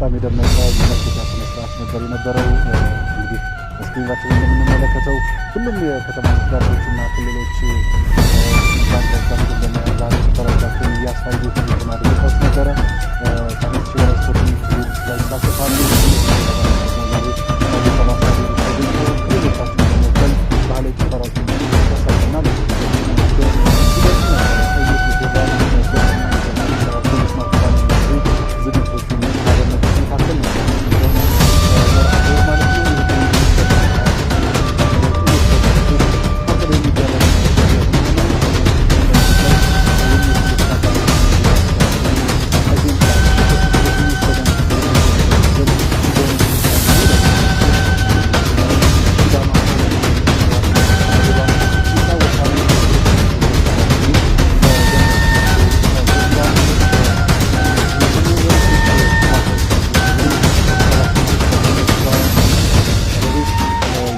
በጣም የደመቀ የመክፈቻ ስነ ስርዓት ነበር የነበረው። እንግዲህ በስክሪናችን እንደምንመለከተው ሁሉም የከተማ መስተዳድሮችና ክልሎች ባንዲራዎቻቸውን በመያዝ ባህላዊ ጭፈራዎቻቸውን እያሳዩ ትርኢቱን አድምቀውት ነበረ። ከ5,000 በላይ ስፖርተኞች ዝግጅት ላይ ይሳተፋሉ። አዲስ አበባ ስታዲየም ተገኝተው ክልሎቻቸውን በመወከል ባህላዊ ጭፈራዎችን ሲያሳዩና ሲገልጹ ነበረ። ያሳዩት የፌዴራል፣ የክልልና የማርካን ዝግጅቶቹን ካደመቁት መካከል ነው መርሃ ግብር ማለት ነው። ይህ ቀጥሎ የሚደረግ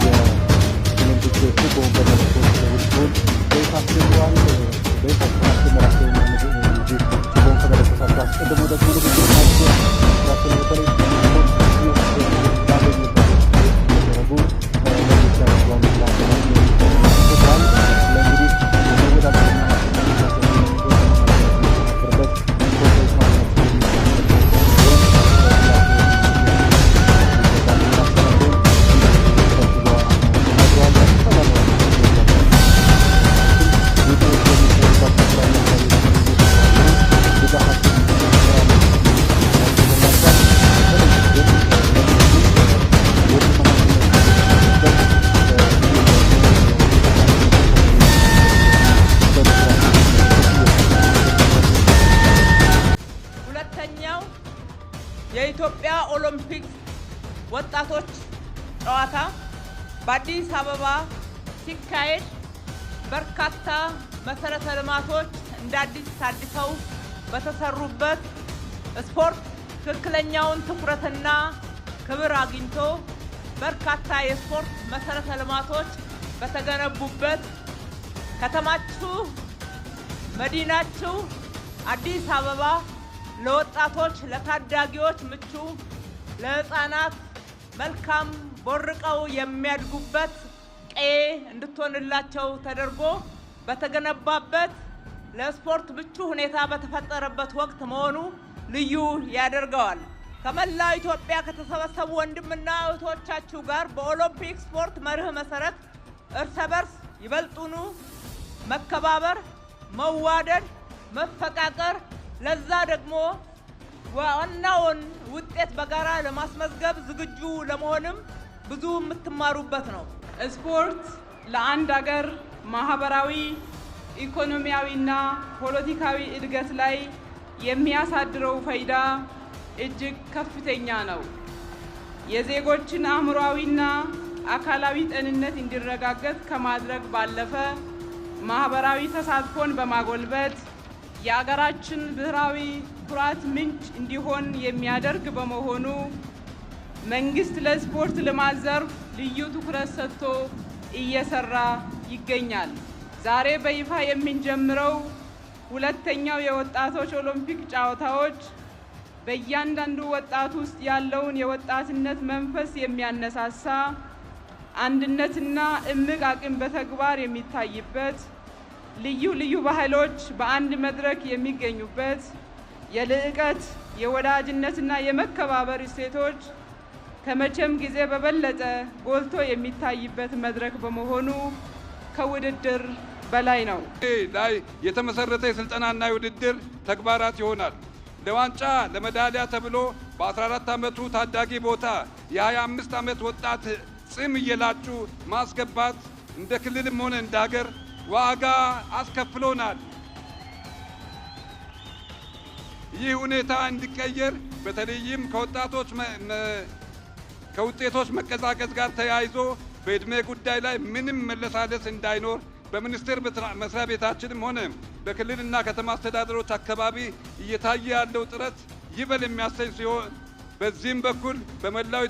የኦሎምፒክ ችቦውን በመለኮስ ውድድሩን በይፋ አስጀምረዋል። በይፋ ማስጀመራቸውን እንግዲህ ችቦውን ከመለኮሳቸው አስቀድሞ ደግሞ ንግግር ማድረግ በተለይ ባገኙበት መደረጉ ለየት ያደርገዋል ብላ እንግዲህ የመወዳደርና የሚጠናከርበት ስፖርታዊ ማንነት ሁለተኛው የኢትዮጵያ ኦሎምፒክ ወጣቶች ጨዋታ በአዲስ አበባ ሲካሄድ በርካታ መሰረተ ልማቶች እንደ አዲስ ታድሰው በተሰሩበት፣ ስፖርት ትክክለኛውን ትኩረትና ክብር አግኝቶ በርካታ የስፖርት መሰረተ ልማቶች በተገነቡበት፣ ከተማችሁ መዲናችሁ አዲስ አበባ ለወጣቶች ለታዳጊዎች ምቹ፣ ለሕፃናት መልካም ቦርቀው የሚያድጉበት ቀዬ እንድትሆንላቸው ተደርጎ በተገነባበት፣ ለስፖርት ምቹ ሁኔታ በተፈጠረበት ወቅት መሆኑ ልዩ ያደርገዋል። ከመላው ኢትዮጵያ ከተሰበሰቡ ወንድምና እህቶቻችሁ ጋር በኦሎምፒክ ስፖርት መርህ መሰረት እርስ በርስ ይበልጡኑ መከባበር፣ መዋደድ፣ መፈቃቀር፣ ለዛ ደግሞ ዋናውን ውጤት በጋራ ለማስመዝገብ ዝግጁ ለመሆንም ብዙ የምትማሩበት ነው። ስፖርት ለአንድ ሀገር ማህበራዊ፣ ኢኮኖሚያዊና ፖለቲካዊ እድገት ላይ የሚያሳድረው ፋይዳ እጅግ ከፍተኛ ነው። የዜጎችን አእምሯዊና አካላዊ ጤንነት እንዲረጋገጥ ከማድረግ ባለፈ ማህበራዊ ተሳትፎን በማጎልበት የአገራችን ብሔራዊ ኩራት ምንጭ እንዲሆን የሚያደርግ በመሆኑ መንግስት ለስፖርት ልማት ዘርፍ ልዩ ትኩረት ሰጥቶ እየሰራ ይገኛል። ዛሬ በይፋ የምንጀምረው ሁለተኛው የወጣቶች ኦሎምፒክ ጨዋታዎች በእያንዳንዱ ወጣት ውስጥ ያለውን የወጣትነት መንፈስ የሚያነሳሳ፣ አንድነትና እምቅ አቅም በተግባር የሚታይበት፣ ልዩ ልዩ ባህሎች በአንድ መድረክ የሚገኙበት፣ የልዕቀት የወዳጅነትና የመከባበር እሴቶች ከመቼም ጊዜ በበለጠ ጎልቶ የሚታይበት መድረክ በመሆኑ ከውድድር በላይ ነው። ላይ የተመሰረተ የስልጠናና የውድድር ተግባራት ይሆናል። ለዋንጫ ለመዳሊያ ተብሎ በ14 ዓመቱ ታዳጊ ቦታ የ25 ዓመት ወጣት ጺም እየላጩ ማስገባት እንደ ክልልም ሆነ እንደ ሀገር ዋጋ አስከፍሎናል። ይህ ሁኔታ እንዲቀየር በተለይም ከወጣቶች ከውጤቶች መቀዛቀዝ ጋር ተያይዞ በዕድሜ ጉዳይ ላይ ምንም መለሳለስ እንዳይኖር በሚኒስቴር መስሪያ ቤታችንም ሆነ በክልልና ከተማ አስተዳደሮች አካባቢ እየታየ ያለው ጥረት ይበል የሚያሰኝ ሲሆን በዚህም በኩል በመላው